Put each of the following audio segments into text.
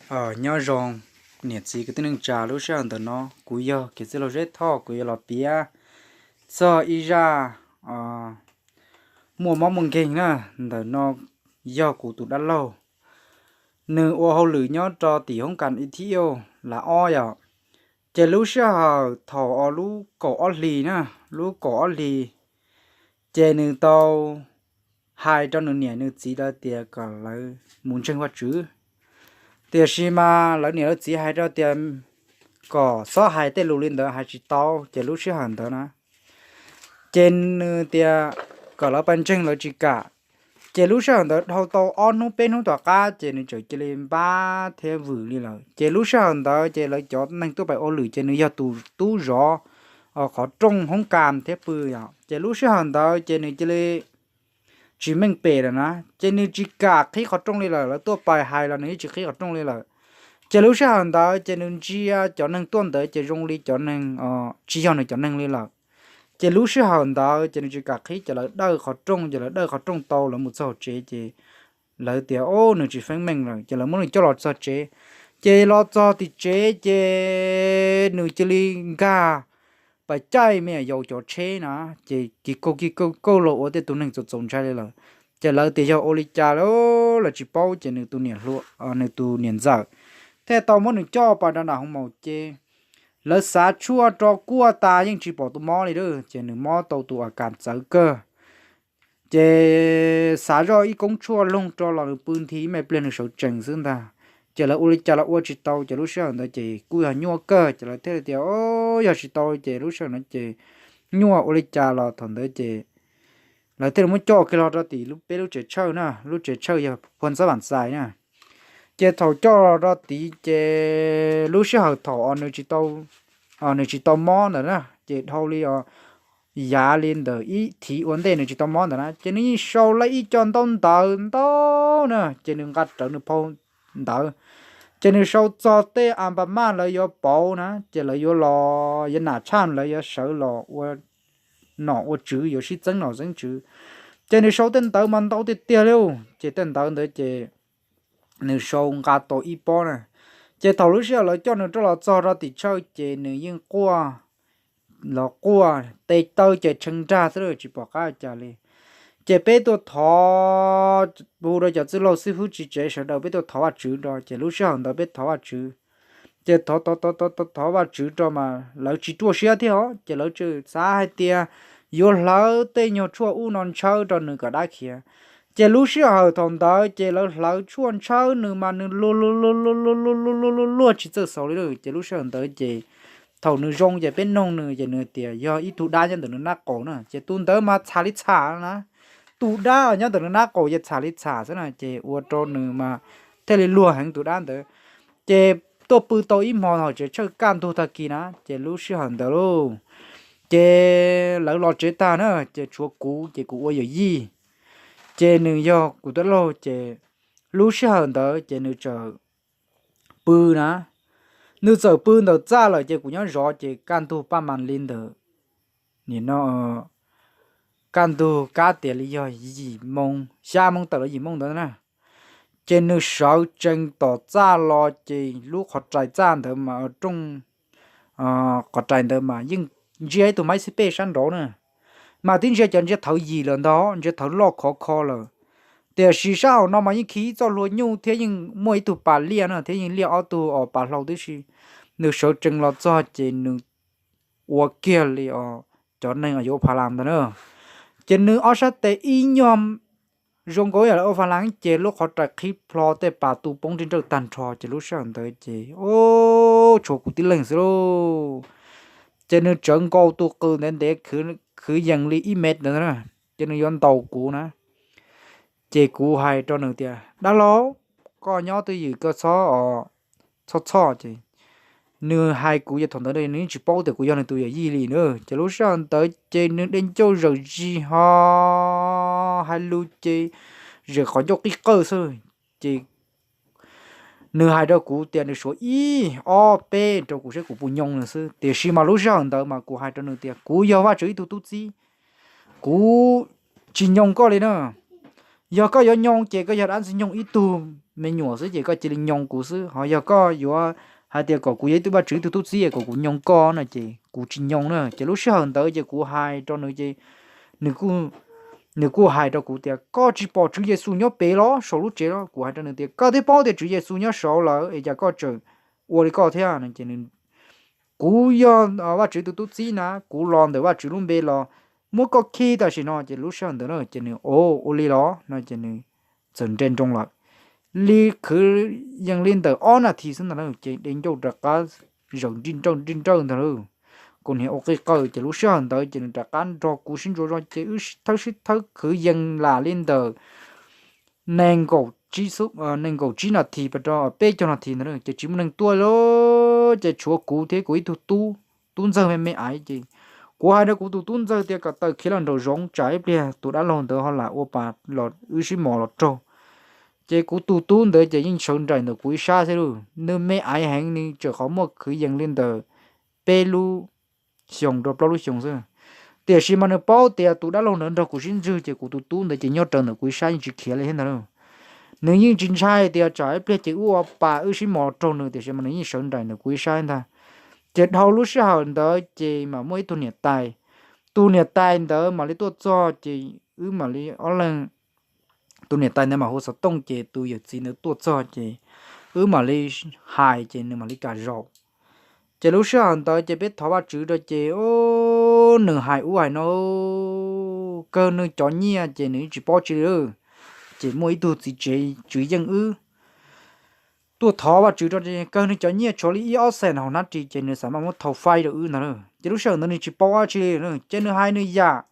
Nyob zoo niam txiv kwv tij neej tsa, lub sij hawm ntawm no kuv yog Kiv Txwj Laug Zeb Thoj, kuv yuav los piav txog ib zaj muaj mob muaj nkeeg na. Ntawm no yog kuv tus dab laug, nws ua hauj lwm nyob rau tim hoob kas ib thib ub las ob yom. Ces lub sij hawm thaum uas lub kaum ob hlis na, lub kaum ob hlis, ces nws tau hais rau nws niam nws txiv lawv tias kom lawv mus ntseeg Vajtswv. Tiam sis mas lawv niam lawv txiv hais rau tias kom xob hais tej lus li ntawd hais tsis tau, ces lub sij hawm ntawd na, ces nws tias kom lawv pab ntseeg lawv tsis kam. Ces lub sij hawm ntawd dhau tau ob hnub peb hnub tom qab ces nws txawm cia li npab thiab vwm li lawm. Ces lub sij hawm ntawd ces lawv cov neeg tuaj pais ua lwm ces nws yog tus tub zov qhov rooj hoob kas thiab pw yom. Ces lub sij hawm ntawd ces nws cia li tsis meej pem lawm na, ces nws tsis kam qhib qhov rooj li lawm. Lawv tuaj pais hais los nws yeej tsis qhib qhov rooj li lawm. Ces lub sij hawm ntawd ces nws ntsia cov neeg tuaj ntawd ces zoo li cov neeg tsis yog nws cov neeg li lawm. Ces lub sij hawm ntawd ces nws tsis kam qhib, ces lawv dawj qhov rooj, ces lawv dawj qhov rooj tau lawv mus txog tsev ces lawv tias o, nws tsis feeb meej lawm, ces lawv muab nws coj los txog tsev. Ces los txog tim tsev ces nws cia li nkag pas caij me nyuam yaus cov tsheb na, ces kis kaug kis kaug kaug los ua tej tus neeg txaus txaus ntshai li lawm. Ces lawv tias yog ua li cas lawv tsis paub, ces nws tus niam hluas, nws tus niam ntxawm thiaj tau muab nws coj pas rau nram hoos maum ces lawv xav tshuaj rau kuaj tas yeej tsis pom tus mob li lawm, ces nws mob tau tus a kas txawv kawg. Ces xav zoj ib koob tshuaj loog rau los nws pw nthi me pliag nws sawv tsees xwb ntag. Ces lawv ua li cas los ua tsis tau, ces lub sij hawm ntawd ces kuj yog nyuaj kawg, ces lawv thiaj li tias o, yog tsis tau ces lub sij hawm no ces nyuaj ua li cas los thaum ntawd ces lawv thiaj li muab coj kiag los rau tim peb lub tsev tshawj na, lub tsev tshawj yog Phua Ntxab Vam Xais na. Ces thaum coj los rau tid ces lub sij hawm thaum nws tsis tau mob ntawd na, ces dhau li yav li ntawm ib thiv ua ntej nws tsis tau mob ntawd na, ces nws yeej sau lawv ib co ntaub ntawv ntau na, ces nws nqa rawv nws phau ntawv, ces nws sau txog tej a npa maj lawv yuav pauv na, ces lawv yuav los yuav nam tshaj lawv yuav sawv los ua nom ua tswv yuav sib txeeb nom txeeb tswv. Ces nws sau tej ntawv mas ntau tiag tiag li, ces tej ntawv ntawd ces nws sau nqa tau ib pob na. Ces thaum lub sij hawm lawv coj nws rov los txog rau tim tshawj ces nws yeej quaj los quaj tes taw ces tshee nrag xwb tsis pom qab cas li. Ces peb tuaj thov, hu rau cov txwj laug xib hwb tsev sawv daws peb tuaj thov Vajtswv rau, ces lub sij hawm ntawd peb thov Vajtswv, ces thov thov thov Vajtswv rau mas lawv tsis ruaj siab thiab os, ces lawv tseem xav hais tias yuav hlawv tej nyuag tshuaj ub no ntshawb rau nws kom dab khiav. Ces lub sij hawm thaum ntawd ces lawv hlawv tshuaj ntshawb nws mas nws luag luag luag luag luag luag luag luag tsis txawj xaus li. Ces lub sij hawm ntawd ces thaum nws zoo ces peb noog nws ces nws tias yog ib tug dab nyob ntawm nws nab qaum na, ces tus ntawd mas txham li txham na, tus dab nyob ntawm nws nab qaum ces txham li txham xwb na, ces ua rau nws mas thiaj li luag heev tus dab ntawd. Ces tuaj pw tau ib hmo hauv tsev tshawj kaj ntug tag kis na, ces lub sij hawm ntawd lauj, ces lawv los tsev tag na, ces tshuav kuv, ces kuv ua yawm yij, ces nws yog kuv tus laug, ces lub sij hawm ntawd ces nws txawm pw na, nws txawm pw ntawm txaj lawm ces kuv nyob zov ces kaj ntug paj mas li ntawm, nim no kaj ntug kab tias li yog yim moo, xya moo tawm los yim moo ntawd na. Ces nws sawv tsees tom txaj los ces lub qhov rais txaj ntawd mas rooj, qhov rais ntawd mas yeej ntsia ib tug maiv xib pej sab nraud na, mas twb ntsia cov ntsia thawv yim lawm ntag, ntsia thawv loj khov kho lawm. Tiam sis sab hauv no mas yeej khi ib txoj hlua nyuj thiab yeej muaj ib tug pas liaj na, thiab yeej liaj ob tug os pas hlau tib si. Nws sawv tsees los txog ces nws ua kiag li os cov neeg yuav ua pha las ntag na. Ces nws ob sab tes ib nyuag zoo nkaus yam li ua pha las, ces lub qhov rais qhib plho tej pas tu poob nrij nrawj tag nrho, ces lub sij hawm ntawd ces tshuav kuv tib leeg xwb lauj. Ces nws tsawv nkaus tus qws ntev ntev, khwv yees li ib mev ntawd na, ces nws yuav ntaus kuv na. Ces kuv hais rau nws tias dab laug, koj nyob twj ywm koj txhob, txhob txhoj. Ces nws hais kuv ces thaum ntawd nws yeej tsis paub tias kuv yog nws tus yawm yij li na. Ces lub sij hawm ntawd ces nws de ncauj zawm zis ho hais lus ces zem qhov ncauj qij qawj xwb. Ces nws hais rau kuv tias nws suav ib ob peb rau kuv saib kuv puas nyoo nws xwb, tiam sis mas lub sij hawm ntawd mas kuv hais rau nws tias kuv yog Vajtswv ib tug tub txib, kuv tsis nyoo koj li na. Yog koj yuav nyoo ces koj yog dab ntxwg nyoog ib tug me nyuam xwb ces koj cia li nyoo kuv xwb, ho yog koj yuav hais tias kom kuv yog ib tug Vajtswv ib tug tub txib kom kuv nyoo koj no ces kuv tsis nyoo na. Ces lub sij hawm ntawd ces kuv hais rau nws ces nws kuj hais rau kuv tias, Koj tsis pom Tswv Yexus nyob pem los saum lub tsev los? Kuv hais rau nws tias, Koj twb paub tias Tswv Yexus nyob saud lawm es cas koj tseem ua li koj thiab no? Ces kuv yog Vajtswv tus tub txib na, kuv los ntawm Vajtswv lub npe los muab koj khi tam sim no. Ces lub sij hawm ntawd na ces nws, O, ua li los no ces nws txawm nre nroo lawm. Li khwv yees li ntawm ob nas this xwb ntag na ces de ncauj rov qab zaws nrij nrawj nrij nrawj ntag lauj. Kuv niam ua qij qawj ces lub sij hawm ntawd ces nws rov qab nrog kuv sib ntsuas zog ces wb sib thawb sib thawb khwv yees lam li ntawm nees nkaum tsib xub, nees nkaum tsib nas this pas rau peb caug nas this ntag ces tsis muaj neeg tuaj li. Ces tshuav kuv thiab kuv ib tug tub, tub ntxawg me me aiv ces kuv hais rau kuv tus tub ntxawg tias kom tawm khiav los nraum zoov tsam ib pliag tus dab laug ntawd ho lam ua pas los wb sib mos los raug. Ces kuv tus tub ntawd ces yeej sawv nraim ntawm kuv ib sab thiab lauj, nws me aiv heev, nws tseem qhov muaj khwv yees li ntawm peb lub xyoos rau plaub lub xyoos xwb. Tiam sis mas nws paub tias tus dab laug ntawd nrog kuv sib ntswg ces kuv tus tub ntawd ces nyob raws ntawm kuv ib sab yeej tsis khiav li thiab ntag lauj. Nws yeej tsis ntshai tias tsam ib pliag ces wb ua pas wb sib mos raug nws, tiam sis mas nws yeej sawv nraim ntawm kuv ib sab ntag. Ces dhau lub sij hawm ntawd ces mam muaj ib tug niam tais, tus niam tais ntawd mam li tuaj txog ces wb mam li ob leeg, tus niam tais ntawd mam hu xov tooj ces tus yawm txiv ntawd tuaj txog ces wb mam li hais ces nws mam li kam zaum. Ces lub sij hawm ntawd ces peb thov Vajtswv rau ces, o, nws hais ub hais no, kawg nws cov nyiaj ces nws tsis paub tsi li. Ces muaj ib tug txiv tsev tswv yeej wb tuaj thov Vajtswv rau, kawg nws cov nyiaj tshuav li ib ob xees hauv hnab ris ces nws xav mas muab thau faib rau wb ntag lauj. Ces lub sij hawm ntawd nws tsis paub dab tsi li, ces nws hais nws yam,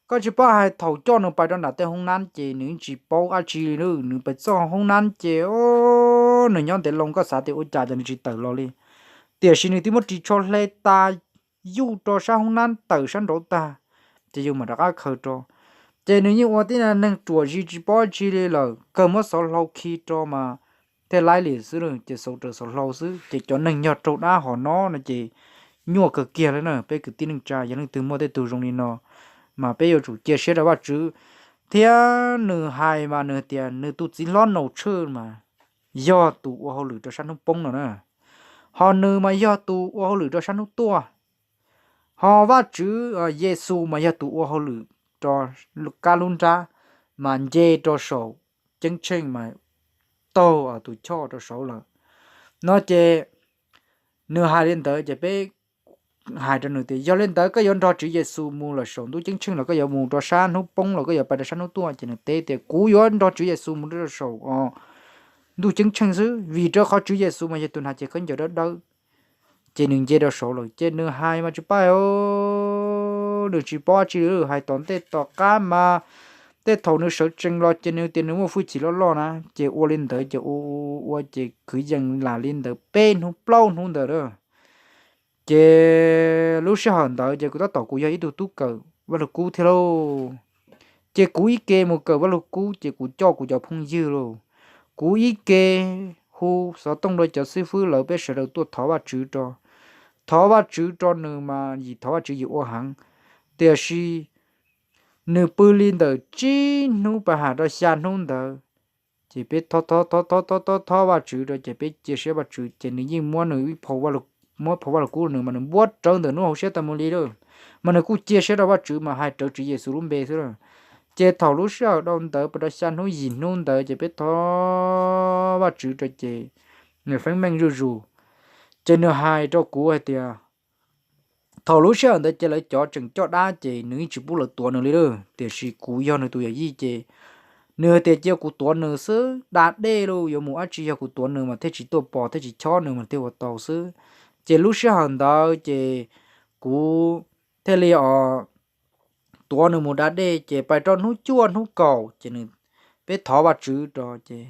koj tsis paub hais thaum coj nws pais rau nram tej hoob nab ces nws tsis paub dab tsi li, nws pais txog hoob nab ces, o, nws nyob ntev loo koj xav tias ua cas ces nws tsis tawm los li. Tiam sis nws twb muab ris tsho hle tas yuj rau sab hoob nab tawm sab nraud tag, ces yus mam rov qab khaws rau. Ces nws yeej ua tib neeg ruam zis tsis paub dab tsi li lawm, kawg muab xov hlau khi rau mas thiaj laib li xwb lauj. Ces xauv raws xov hlau xwb ces cov neeg yog raug dab hom no no ces nyuaj kawg kiag li na. Peb kwv tij neej tsa yog leej twg muaj tej tug zoo li no mas peb yuav tsum cia siab rau Vajtswv. Thiab nws hais mas nws tias nws tus txiv hlob Nau Tshwj mas yog tus ua hauj lwm rau sab hnub poob no na, ho nws mas yog tus ua hauj lwm rau sab hnub tuaj, ho Vajtswv, Yexus mas yog tus ua hauj lwm rau kab lub nrab mas nce rau saum ceeb tsheej mas taug tus choj rau saud lawm no ces nws hais li ntawd ces peb hais rau nws tias yog li ntawd koj yuav nrog Tswv Yexus mus lawm saum ntuj ceeb tsheej los koj yuav mus rau sab hnub poob los koj yuav pais rau sab hnub tuaj? Ces nws teb tias kuv yuav nrog Tswv Yexus mus rau saum ntuj ceeb tsheej xwb, vim rau qhov Tswv Yexus mas yog tus hnav cev khaub ncaws dawb dawb. Ces nws nce rau saud lawm ces nws hais mas tsis paub, nws tsis paub dab tsi li, hais tom ntej tom qab mas tej thaum nws sawv tsees los ces nws tias nws muaj hwj chim loj loj na, ces ua li ntawd ces ua ua ces kwv yees lam li ntawd peb hnub plaub hnub ntawd a. Ces lub sij hawm ntawd ces kuv tab tom kuv yog ib tug tub kawm Vaj Lug Kub thiab lauj. Ces kuv ib ke mus kawm Vaj Lug Kub ces kuv coj kuv cov phooj ywg lauj, kuv ib ke hu xov tooj rau cov xib fwb lawv peb sawv daws tuaj thov Vajtswv rau. Thov Vajtswv rau nws mas yim thov Vajtswv yim ua heev, tiam sis nws pw li ntawm tsib hnub pas has rau xya hnub ntawd. Ces peb thov thov thov thov thov thov Vajtswv rau ces peb cia siab Vajtswv ces nws yeej muab nws ib phau, muab phau Vaj Lug Kub nws mas nws npuab rawv ntawm nws hauv siab tas mus li lawm. Mas nws kuj cia siab rau Vajtswv mas hais rawv Tswv Yexus lub npe xwb. Ces thaum lub sij hawm dhau ntawd pas rau xya hnub yim hnub ntawd ces peb thov Vajtswv rau ces nws feeb meej zuj zus. Ces nws hais rau kuv hais tias thaum lub sij hawm ntawd ces lawv cov tseem coj dab ces nws yeej tsis pub lawv tuav nws li lawm, tiam sis kuv yog nws tus yawm yij ces nws hais tias cia kuv tuav nws xwb, da dej los yuav mus dab tsi yog kuv tuav nws mas thiaj tsis tuaj pom thiaj tsis chob nws mas thiaj ua tau xwb. Ces lub sij hawm ntawd ces kuv thiaj li os tuav nws mus da dej ces pais rau hnub cuaj hnub kaum ces nws, peb thov Vajtswv rau ces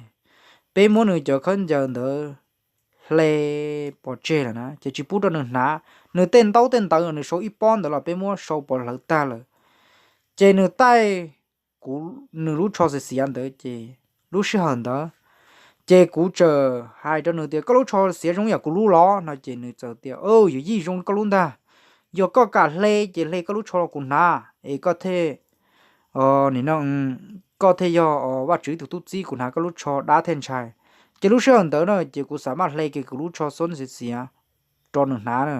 peb muab nws cov khaub ncaws ntawd hle pov tseg lawm na ces tsis pub rau nws hnav. Nws tej ntaub tej ntawv nws sau ib pob ntawd los peb muab sau pov hlawv tag lawm. Ces nws taij kuv, nws lub tsho xiav xiav ntawd ces lub sij hawm ntawd ces kuv txawm hais rau nws tias koj lub tsho xiav zoo yam kuv lub los no ces nws txawm tias yawm yij zoo koj lub ntag, yog koj kam hle ces hle koj lub tsho los kuv hnav es koj thiaj, nim no koj thiaj yog Vajtswv tus tub txib, kuv hnav koj lub tsho dab thiaj ntshai. Ces lub sij hawm ntawd na ces kuv xav maj hle kiag kuv lub tsho xwb xiav xiav rau nws hnav na.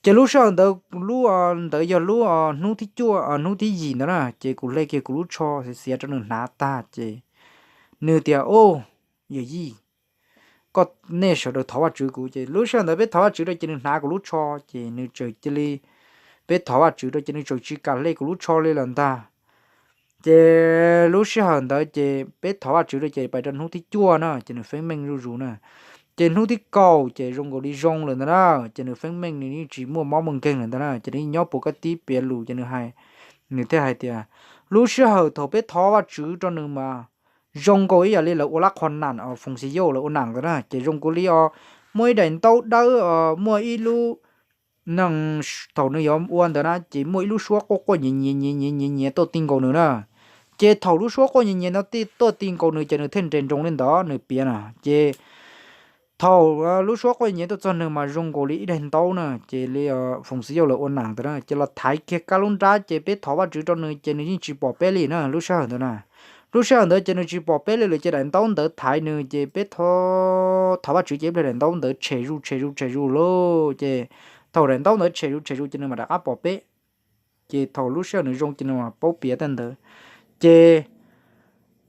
Ces lub sij hawm ntawd, lub ntawd yog lub hnub thib cuaj, hnub thib yim ntawd na, ces kuv hle kiag kuv lub tsho xiav xiav rau nws hnav tag ces nws tias, Au, yawm yij, koj, nej sawv daws thov Vajtswv kuv. Ces lub sij hawm ntawd peb thov Vajtswv rau ces nws hnav kuv lub tsho ces nws tseem cia li, peb thov Vajtswv rau ces nws tseem tsis kam hle kuv lub tsho li lawm ntag. Ces lub sij hawm ntawd ces peb thov Vajtswv rau ces pais rau hnub thib cuaj na ces nws feeb meej zuj zus na. Ces hnub thib kaum ces zoo nkaus li zoo lawm ntag na, ces nws feeb meej nws yeej tsis muaj mob muaj nkeeg lawm ntag na, ces nws nyob puas kaj tib piav lus ces nws hais, nws thiaj hais tias, lub sij hawm thaum peb thov Vajtswv rau nws mas zoo nkaus ib yam li lawv ua lab qhov nam, foos xis yauj lawv ua nam ntawd na, ces zoo nkaus li os, muaj ib daim ntaub dawb, muaj ib lub, thaum nws yuav ua ntawd na ces muaj ib lub suab quaj quaj nyiav nyiav nyiav nyiav nyiav tuaj ti nkaus nws na. Ces thaum lub suab quaj nyiav nyiav no tuaj ti nkaus nws ces nws thiaj nres nroos li ntawd nws piav na. Ces thaum lub suab quaj nyiav tuaj txog nws mas zoo nkaus li ib daim ntaub na, ces li foos xis yauj lawv ua nam ntawd na, ces los thaiv kiag kab lub nrab ces peb thov Vajtswv rau nws ces nws yeej tsis pom peb li na lub sij hawm ntawd na. Lub sij hawm ntawd ces nws tsis pom peb li lawm ces daim ntaub ntawd thaiv nws ces peb thov Vajtswv ces ib pliag daim ntaub ntawd tshem zuj tshem zuj tshem zuj lauj. Ces thaum daim ntaub ntawd tshem zuj tshem zuj ces nws mam rov qab pom peb. Ces thaum lub sij hawm nws zoo ces nws mam paub piav tej ntawd. Ces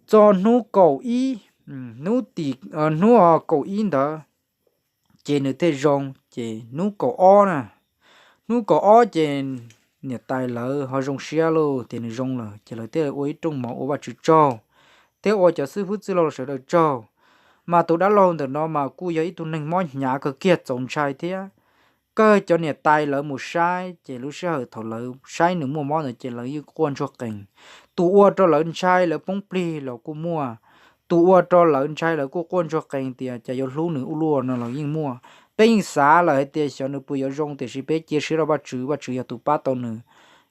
txog hnub kaum ib, hnub tim, hnub kaum ib ntawd ces nws thiaj zoo. Ces hnub kaum ob na, hnub kaum ob ces niam tais lawv ho zoo siab lauj tias nws zoo lawm ces lawv thiaj ua ib rooj mov ua Vajtswv tsaug thiab ua cov xib fwb txwj laug sawv daws tsaug. Mas tus dab laug ntawm no mas kuj yog ib tug neeg mob hnyav kawg kiag txaus ntshai thiab. Kawg cov niam tais lawv mus saib ces lub sij hawm thaum lawv saib nws muaj mob ntawd ces lawv yeej quaj ntsuag qees. Tus ua rau lawv ntshai lawv poob plig los kuj muaj, tus ua rau lawv ntshai lawv kuj quaj ntsuag qees tias cas yuav hlub nws ua luaj no los yeej muaj. Peb yeej xav lawm hais tias xyov nws puas yuav zoo tiam sis peb cia siab rau Vajtswv, Vajtswv yog tus pab tau nws.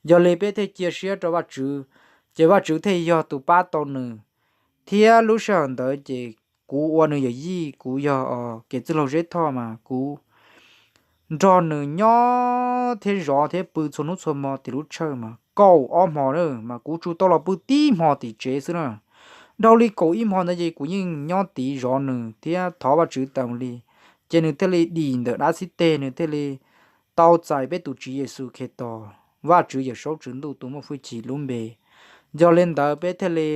Yog li peb thiaj cia siab rau Vajtswv, ces Vajtswv thiaj yog tus pab tau nws. Thiab lub sij hawm ntawd ces kuv ua nws yawm yij, kuv yog kev txwj laug Zeb Thoj mas kuv nrog nws nyob thiab zov thiab pw txhua hnub txhua hmo tim lub tshawj mas kaum ob hmo na, mas kuv tsuas tau los pw tib hmo tim tsev xwb na. Dhau li kaum ib hmo ntawd ces kuv yeej nyob tid zov nws thiab thov Vajtswv tas li, ces nws thiaj li dim ntawm dab xib teg, nws thiaj li tau txais peb tus Tswv Yexus Khetos, Vajtswv Yawmsaub Tswv Ntuj tus muaj hwj chim lub npe. Yog li ntawd peb thiaj li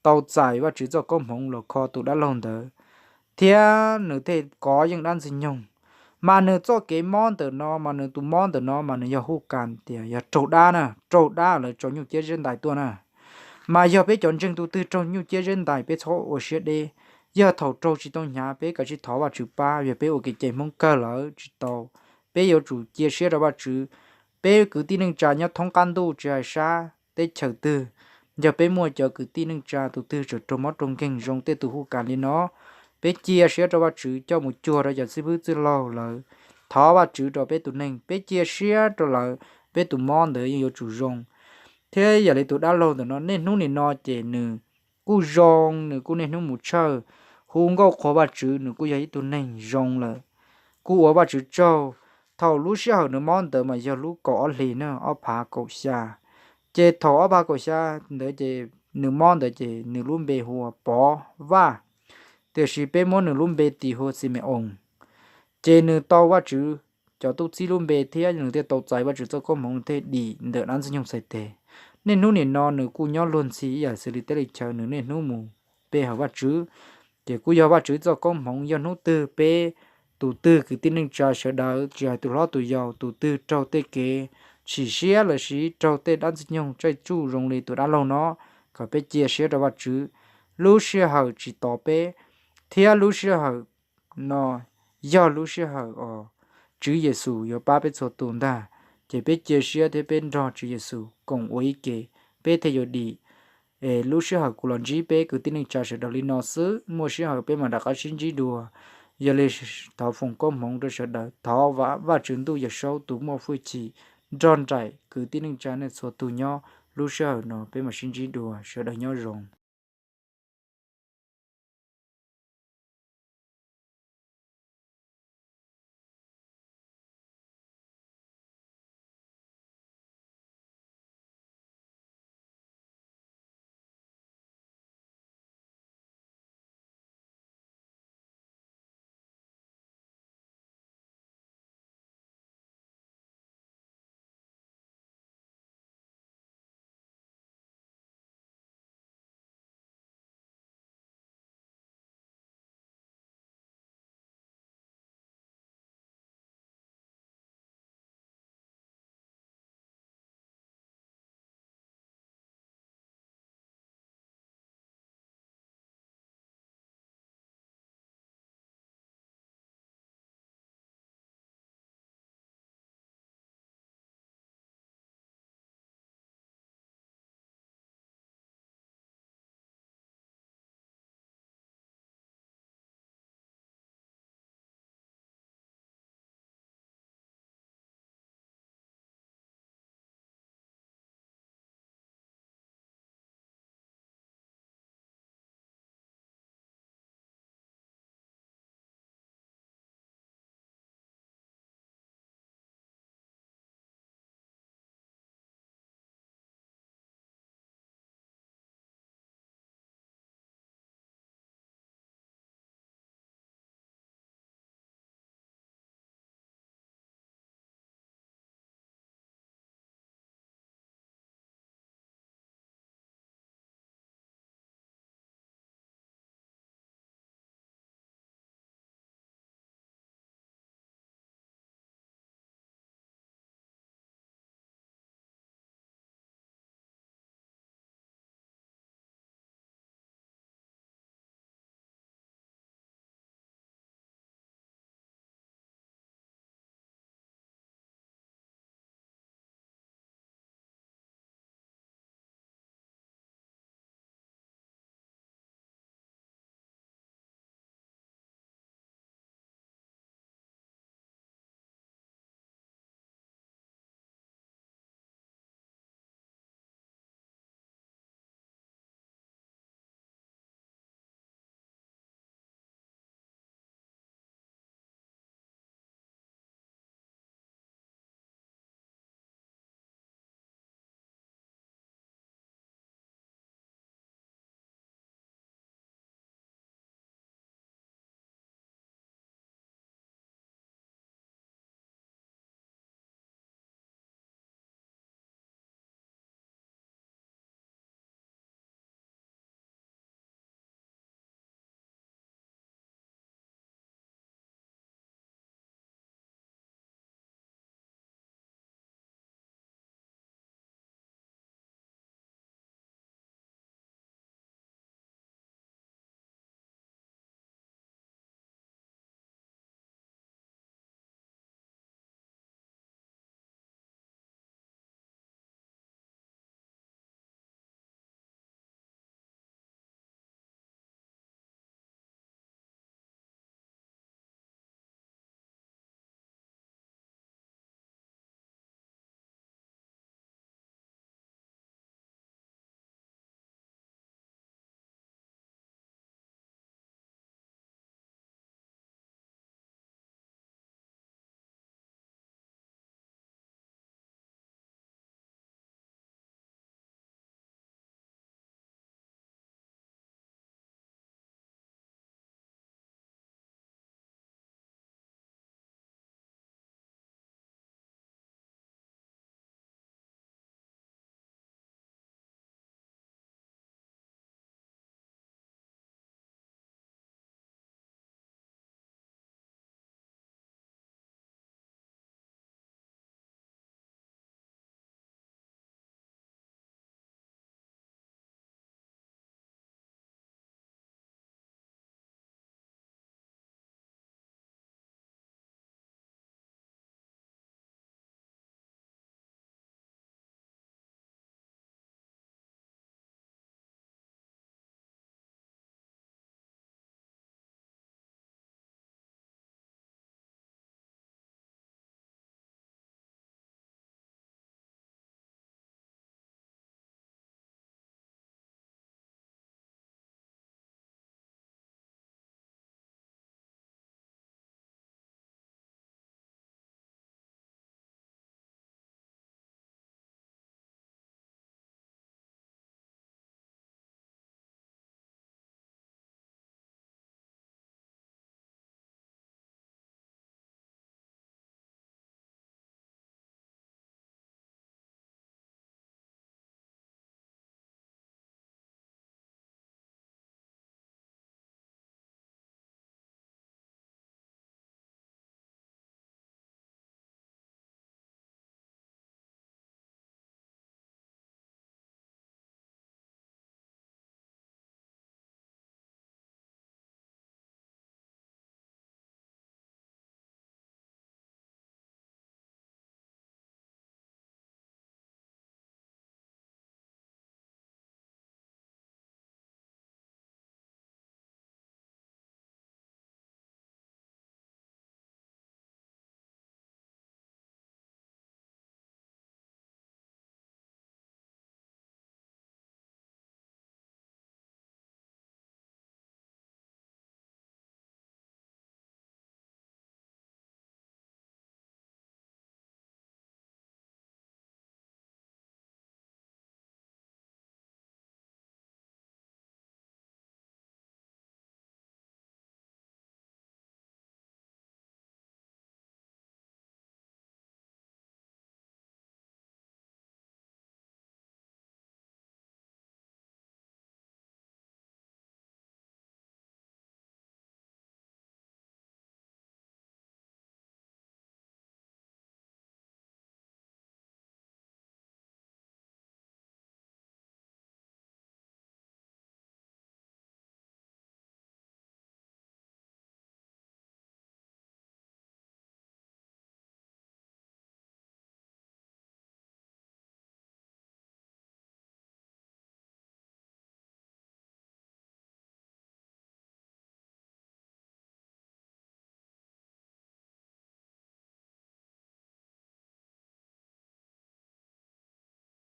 tau txais Vajtswv txoj koob hmoov los kho tus dab laug ntawd, thiab nws thiaj kov yeej dab Ntxwg Nyoog. Mas nws txoj kev mob ntawm no, mas nws tus mob ntawm no mas nws yog hu kas tias yog raug dab na, raug dab lawv tso nyuj ciab zeb ntais tuaj na. Mas yog peb cov ntseeg tus twg raug nyuj ciab zeb ntais peb txhob ua siab deb. Yog thaum raug tsis tau hnyav peb kav tsij thov Vajtswv pab, yog peb ua kev cai Hmoob kawg lawm tsis tau, peb yuav tsum cia siab rau Vajtswv. Peb kwv tij neej tsa nyob thoob qab ntuj tsis hais sab teb chaws twg, yog peb muaj cov kwv tij neej tsa tus twg tseem raug mob raug nkeeg zoo tej tus hu kas li no, peb cia siab rau Vajtswv coj mus cuag rau cov xib fwb txwj laug lawv, thov Vajtswv rau peb tus neeg, peb cia siab rau lawv, peb tus mob ntawd yeej yuav tsum zoo. Thiab yam li tus dab laug ntawm no niaj hnub nim no ces nws kuj zoo, nws kuj niaj hnub mus tshawj, hu nkauj qhuas Vajtswv, nws kuj yog ib tug neeg zoo lawm, kuj ua Vajtswv tsaug. Thaum lub sij hawm nws mob ntawd mas yog lub kaum ob hlis na, ob phav kaum xya. Ces thaum ob phav kaum xya ntawd ces nws mob ntawd ces nws lub npe hu ua Pov Vaj, tiam sis peb muab nws lub npe tis hu ua Xime Oos. Ces nws tau Vajtswv cov tub txib lub npe thiab nws thiaj tau txais Vajtswv txoj koob hmoov thiaj dim ntawm dab Ntxwg Nyoog txhais tes. Niaj hnub nim no nws kuj nyob luag ntxhi ib yam xws li teb li chaw, nws niaj hnub mus pe hawm Vajtswv. Ces kuj yog Vajtswv txoj koob hmoov, yog hnub twg peb tus twg kwv tij neej tsa sawv daws tsis hais tus hlob tus yau tus twg raug tej kev chim siab lossis raug tej dab Ntxwg Nyoog tsaij tsuj zoo li tus dab laug no, kom peb cia siab rau Vajtswv, lub sij hawm tsis tos peb, thiab lub sij hawm no yog lub sij hawm uas Tswv Yexus yuav pab peb txhua tus ntag. Ces peb cia siab thiab peb nrog Tswv Yexus koom ua ib ke, peb thiaj yuav dim. Es lub sij hawm kuv los ntsib peb kwv tij neej tsa sawv daws li no xwb, muaj sij hawm peb mam rov qab sib ntsib dua. Yog li thov foom koob hmoov rau sawv daws, thov Vajtswv Ntuj Yawmsaub tus muaj hwj chim nrog nraim kwv tij neej tsa nej txhua tus nyob. Lub sij hawm no peb mam sib ntsib dua, sawv daws nyob zoo.